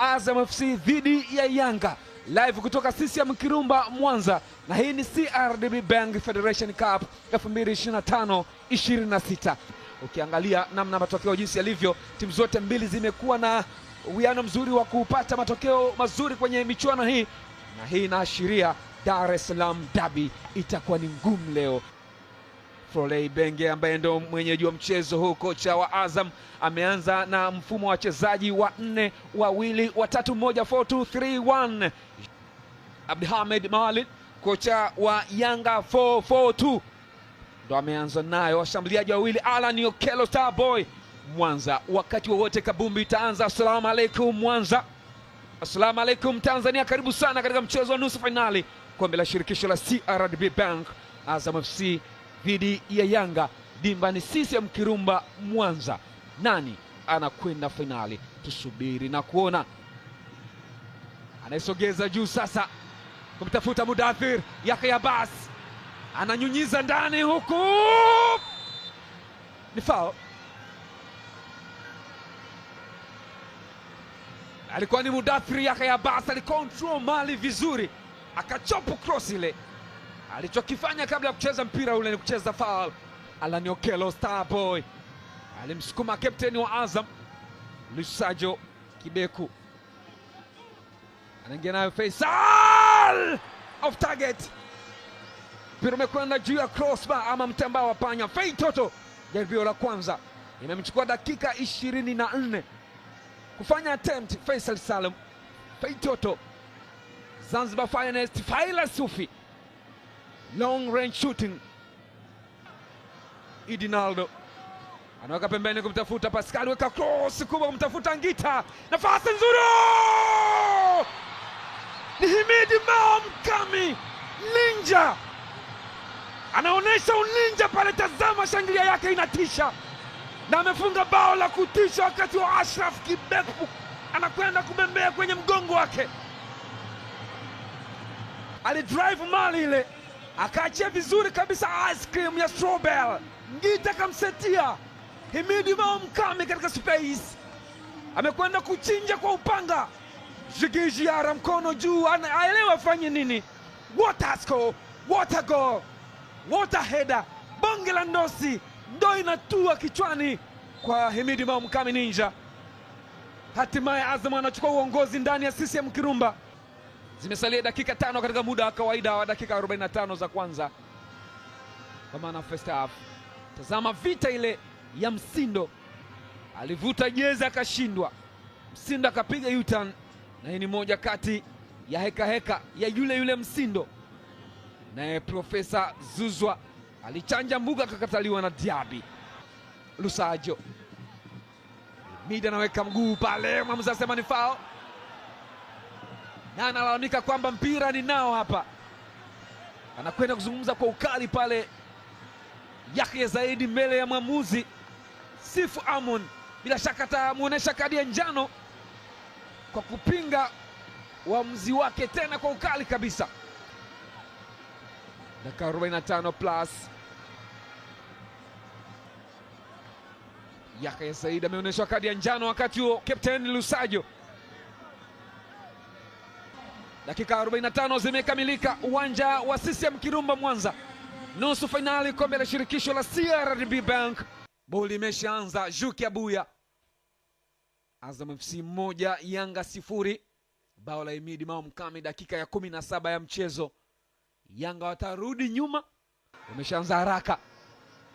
Azam FC dhidi ya Yanga, live kutoka CCM Kirumba Mwanza, na hii ni CRDB Bank Federation Cup 2025-26. Ukiangalia namna matokeo jinsi yalivyo, timu zote mbili zimekuwa na uwiano mzuri wa kupata matokeo mazuri kwenye michuano hii, na hii inaashiria Dar es Salaam Derby itakuwa ni ngumu leo. Frolei Benge ambaye ndo mwenyeji wa mchezo huu, kocha wa Azam, ameanza na mfumo wa wachezaji wa 4 2 3 1 4 2 3 1. Abdulhamed Maalid, kocha wa Yanga, 4 4 2 ndo ameanza nayo, washambuliaji wawili Alan Okello Starboy Mwanza. Wakati wowote kabumbi itaanza. Assalamu alaikum Mwanza, assalamu alaikum Tanzania, karibu sana katika mchezo wa nusu fainali kombe la shirikisho la CRDB Bank, Azam FC dhidi ya Yanga, dimba ni CCM Kirumba Mwanza. Nani anakwenda fainali? Tusubiri na kuona. Anaisogeza juu sasa kumtafuta Mudathir Yahya Abbas, ananyunyiza ndani huku, ni foul. Alikuwa ni Mudathir Yahya Abbas, alicontrol mali vizuri, akachopu cross ile. Alichokifanya kabla ya kucheza mpira ule ni kucheza foul. Alan Okello Starboy alimsukuma captain wa Azam Lusajo Kibeku, anaingia nayo Faisal, off target. Mpira umekwenda juu ya crossbar ama mtambao wa panya. Fei Toto, jaribio la kwanza, imemchukua dakika 24 kufanya attempt. Faisal Salum, Fei Toto, Zanzibar Finest, Faila Sufi, long range shooting. Idinaldo anaweka pembeni kumtafuta Pascal, weka cross kubwa kumtafuta Ngita, nafasi nzuri, ni Himidi Mao Mkami, ninja anaonesha uninja pale. Tazama shangilia yake inatisha, na amefunga bao la kutisha wakati wa Ashraf Kibeku anakwenda kubembea kwenye mgongo wake. Alidrive mali ile, akaachia vizuri kabisa ice cream ya strawberry. Ngita kamsetia Himidi Mao Mkami katika space, amekwenda kuchinja kwa upanga. Jigijiara mkono juu, anaelewa afanye nini. Water score, water goal, water header, bonge la ndosi ndo inatua kichwani kwa Himidi Mao Mkami ninja. Hatimaye Azam anachukua uongozi ndani ya CCM Kirumba. Zimesalia dakika 5 katika muda wa kawaida wa dakika 45 za kwanza, kwa maana first half. Tazama vita ile ya Msindo, alivuta jezi akashindwa, Msindo akapiga U-turn, na hii ni moja kati ya heka heka ya yule yule Msindo. Naye Profesa Zuzwa alichanja mbuga akakataliwa na Diaby. Lusajo Mida anaweka mguu pale, mwamuzi anasema ni foul, na analalamika kwamba mpira ni nao hapa. Anakwenda kuzungumza kwa ukali pale Yahya Zaidi mbele ya mwamuzi Sifu Amon, bila shaka atamuonesha kadi ya njano kwa kupinga uamuzi wake tena kwa ukali kabisa. Dakika 45 plus. Yahya Zaidi ameonyeshwa kadi ya njano wakati huo Captain Lusajo. Dakika 45 zimekamilika uwanja wa CCM Kirumba Mwanza, nusu fainali kombe la shirikisho la CRDB Bank. Boli imeshaanza. Juki Abuya, Azam FC 1 Yanga 0. Bao la Himidi Mao Mkami dakika ya 17 ya mchezo. Yanga watarudi nyuma, wameshaanza haraka.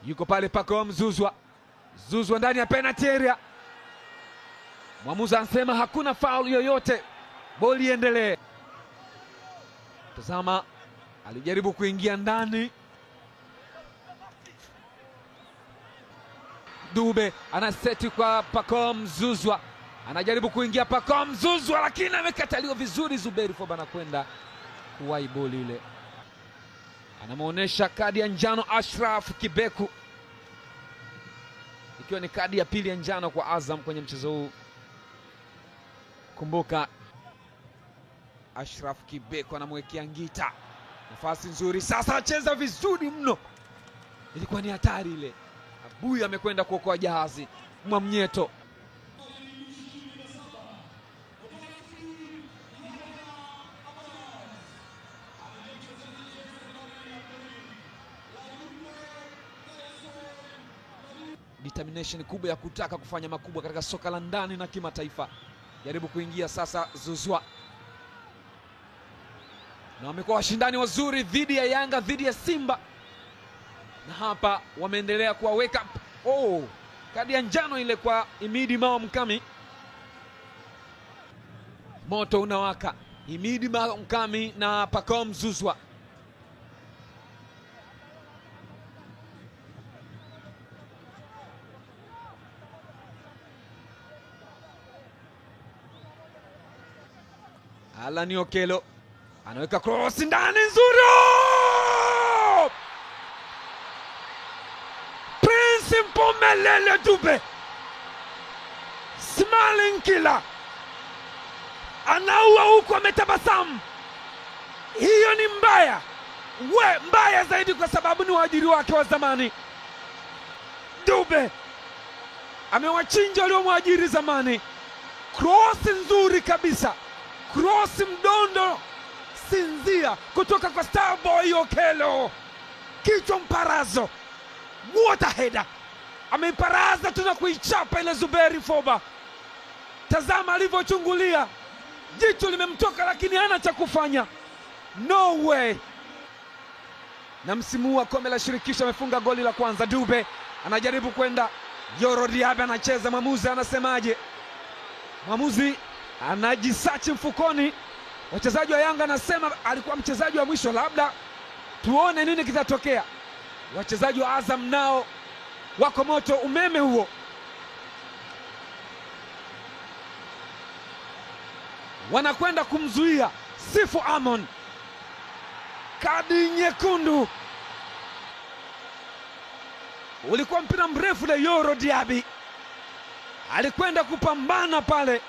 Yuko pale Pacome Zuzwa, Zuzwa ndani ya penalty area. Mwamuzi anasema hakuna foul yoyote, boli iendelee. Tazama, alijaribu kuingia ndani. Dube anaseti kwa Pacome Zuzwa, anajaribu kuingia Pacome Zuzwa, lakini amekataliwa vizuri. Zuberi Foba anakwenda kuwahi boli ile, anamuonesha kadi ya njano Ashraf Kibeku, ikiwa ni kadi ya pili ya njano kwa Azam kwenye mchezo huu. Kumbuka Ashraf Kibeku anamwekea Ngita nafasi nzuri, sasa acheza vizuri mno, ilikuwa ni hatari ile. Abuya amekwenda kuokoa jahazi. Mwamnyeto Determination kubwa ya kutaka kufanya makubwa katika soka la ndani na kimataifa. Jaribu kuingia sasa Zouzoua. Na wamekuwa washindani wazuri dhidi ya Yanga, dhidi ya Simba. Na hapa wameendelea kuwaweka. Oh, kadi ya njano ile kwa Himidi Mao Mkami. Moto unawaka. Himidi Mao Mkami na Pacome Zouzoua. Allan Okello anaweka cross ndani nzuri. Prince Mpumelelo Dube, smiling killer, anaua huku ametabasamu. Hiyo ni mbaya, we mbaya zaidi kwa sababu ni waajiri wake wa zamani. Dube amewachinja waliomwajiri zamani. Cross nzuri kabisa, cross mdondo sinzia kutoka kwa Starboy Okello. Kichwa mparazo, water header, ameiparaza tuna kuichapa ile Zuberi Foba. Tazama alivyochungulia, jicho limemtoka lakini hana cha kufanya. No way. Na msimu wa kombe la shirikisho amefunga goli la kwanza. Dube anajaribu kwenda, Yoro Diaby anacheza. Mwamuzi anasemaje? Mwamuzi anajisachi mfukoni. Wachezaji wa Yanga anasema alikuwa mchezaji wa mwisho, labda tuone nini kitatokea. Wachezaji wa Azam nao wako moto, umeme huo. Wanakwenda kumzuia Sifu Amon. Kadi nyekundu. Ulikuwa mpira mrefu le Yoro Diaby alikwenda kupambana pale.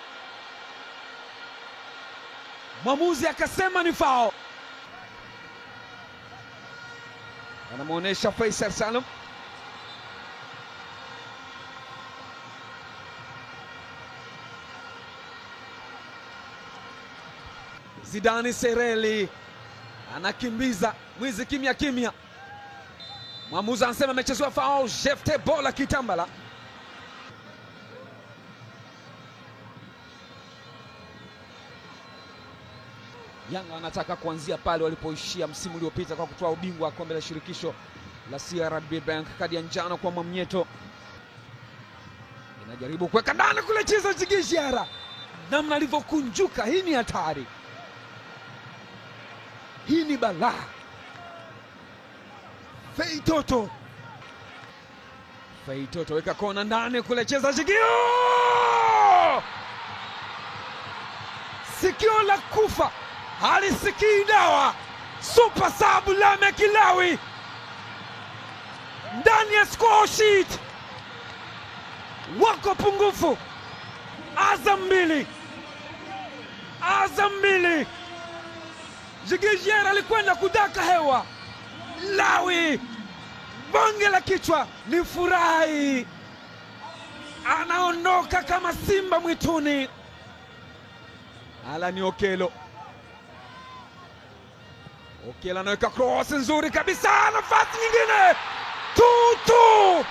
Mwamuzi akasema ni foul. Anamuonesha Faisal Salum. Zidane Sereli anakimbiza mwizi kimya kimya. Mwamuzi anasema amechezewa foul. Jefte Bola Kitambala. Yanga wanataka kuanzia pale walipoishia msimu uliopita kwa kutoa ubingwa wa kombe la shirikisho la CRDB Bank. Kadi ya njano kwa Mwamnyeto. Inajaribu kuweka ndani kule, cheza Jigishiara. Namna alivyokunjuka, hii ni hatari. Hii ni balaa. Feitoto. Feitoto weka kona ndani kule, cheza Jigio. Sikio la kufa halisikii dawa. Super sub Lame Kilawi ndani ya score sheet. Wako pungufu. Azam 2. Azam 2. Jigijier alikwenda kudaka hewa. Lawi bonge la kichwa, ni furahi. Anaondoka kama simba mwituni. Allan Okello. Okello anaweka cross nzuri kabisa, nafasi nyingine. 2-2.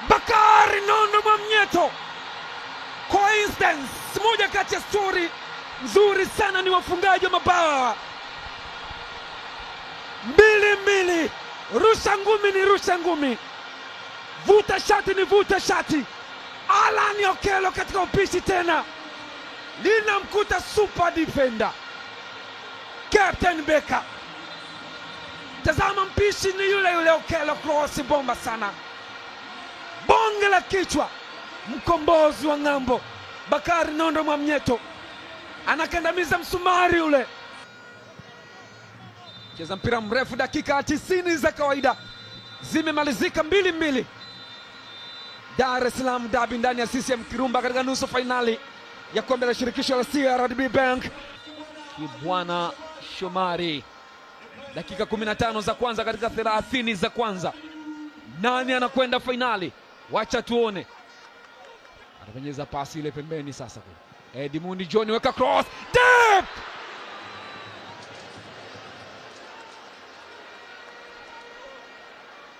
Bakari Nondo Mwamnyeto. Coincidence, moja kati ya story nzuri sana ni wafungaji wa mabao. 2-2. Rusha ngumi ni rusha ngumi, vuta shati ni vuta shati. Allan Okello katika upishi tena, linamkuta super defender Captain Baker. Tazama mpishi ni yule yule Okello, cross bomba sana, bonge la kichwa, mkombozi wa ng'ambo Bakari Nondo Mwamnyeto anakandamiza msumari ule. Cheza mpira mrefu, dakika 90 za kawaida zimemalizika 2-2. Dar es Salaam Derby ndani ya CCM Kirumba katika nusu finali ya kombe la shirikisho la CRDB Bank. Kibwana Shomari, dakika 15 za kwanza katika 30 za kwanza. Nani anakwenda finali? Wacha tuone. Anapenyeza pasi ile pembeni sasa kule. Edmund John weka cross. Deep!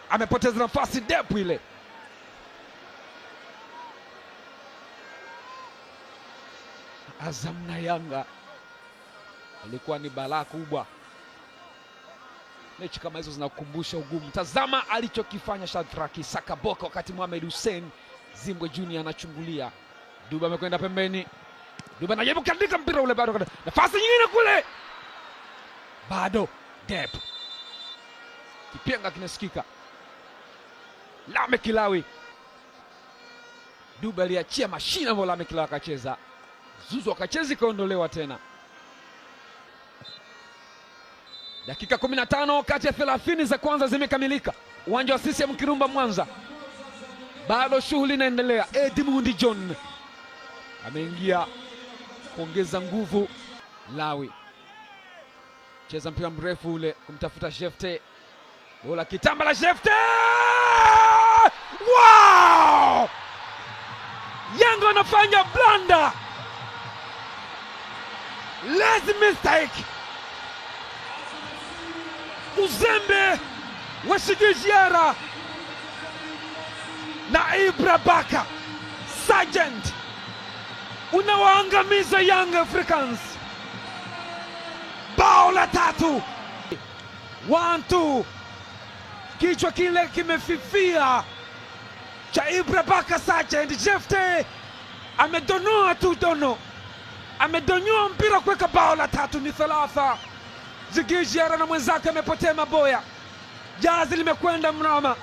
Amepoteza nafasi depu ile. Azam na Yanga ilikuwa ni balaa kubwa. Mechi kama hizo zinakumbusha ugumu. Tazama alichokifanya Shadrack Sakaboka wakati Mohamed Hussein Zimbwe Junior anachungulia. Duba amekwenda pembeni. Duba anajaribu kuandika mpira ule, bado nafasi nyingine kule. Bado Dep. Kipenga kinasikika. Lame Kilawi. Duba aliachia mashina ambayo Lame Kilawi akacheza. Zuzu akacheza kaondolewa tena. Dakika 15 kati ya 30 za kwanza zimekamilika. Uwanja wa CCM Kirumba Mwanza. Bado shughuli inaendelea. Edmund John ameingia kuongeza nguvu. Lawi cheza mpira mrefu ule kumtafuta Jefte. Bola kitamba la Jefte! Wow! Yanga wanafanya blunder. Lazy mistake. Uzembe wa Shigijiara na Ibra Baka Sergeant unawaangamiza Young Africans. Bao la tatu. 1-2. Kichwa kile kimefifia cha Ibra Baka Sergeant. Jefte amedonoa tu dono, amedonyoa mpira kuweka bao la tatu. Ni thalatha. Jigijiara na mwenzake amepotea maboya. Jazi limekwenda mrama.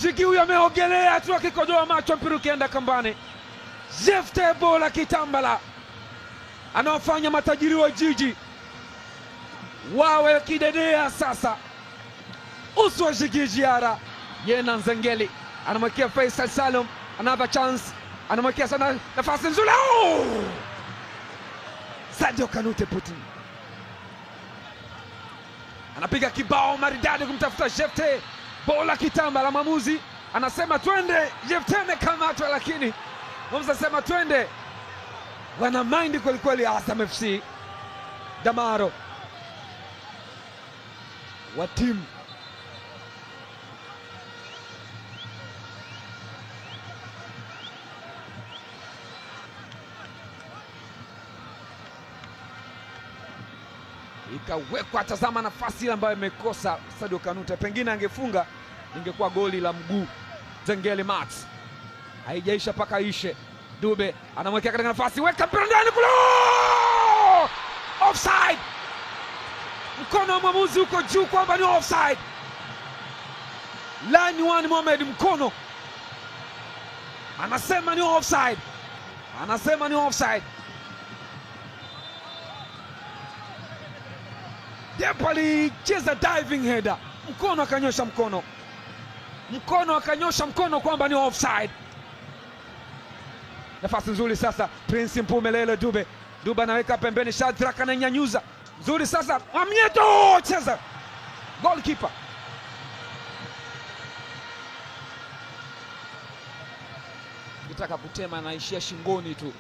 Jigi huyu ameogelea tu akikojoa macho mpira ukienda kambani. Jefte Bola Kitambala anaofanya matajiri wa jiji wawe kidedea sasa. Uso wa Jigijiara. Yena Nzengeli anamwekea Faisal Salum, another chance, anamwekea sana nafasi nzuri. Oh! Sadio Kanute Putin anapiga kibao maridadi kumtafuta Jefte. Bola Kitamba la mwamuzi anasema twende. Jefte amekamatwa, lakini mwamuzi anasema twende. Wana mind kweli kweli Azam FC. Damaro wa timu ikawekwa. Tazama nafasi ile ambayo imekosa Sadio Kanute, pengine angefunga ingekuwa goli la mguu. Zengeli Max haijaisha paka ishe. Dube anamwekea katika nafasi, weka mpira ndani kule. Offside. Mkono wa mwamuzi uko juu kwamba ni offside. Line 1 Mohamed mkono anasema ni offside. Anasema ni offside. Depo alicheza diving header. Mkono akanyosha mkono. Mkono akanyosha mkono kwamba ni offside. Nafasi nzuri sasa Prince Mpumelele Dube. Dube anaweka pembeni, Shadrack ananyanyuza. Nzuri sasa Amnyeto cheza. Goalkeeper. Kitaka kutema anaishia shingoni tu.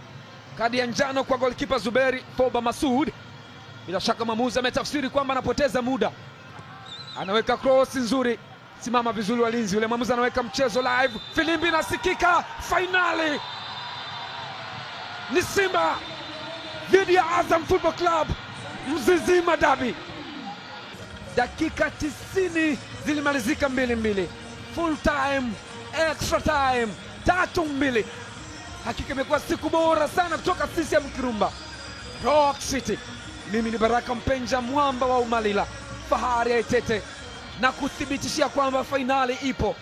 Kadi ya njano kwa goalkeeper Zuberi Foba Masud. Bila shaka mwamuzi ametafsiri kwamba anapoteza muda. Anaweka cross nzuri. Simama vizuri walinzi. Yule mwamuzi anaweka mchezo live. Filimbi inasikika. Finali ni Simba dhidi ya Azam Football Club, Mzizima Derby. Dakika 90 zilimalizika 2-2. Full time, extra time, 3-2. Hakika imekuwa siku bora sana kutoka CCM Kirumba, Rock City. Mimi ni Baraka Mpenja, mwamba wa Umalila, fahari ya Itete, na kuthibitishia kwamba finali ipo.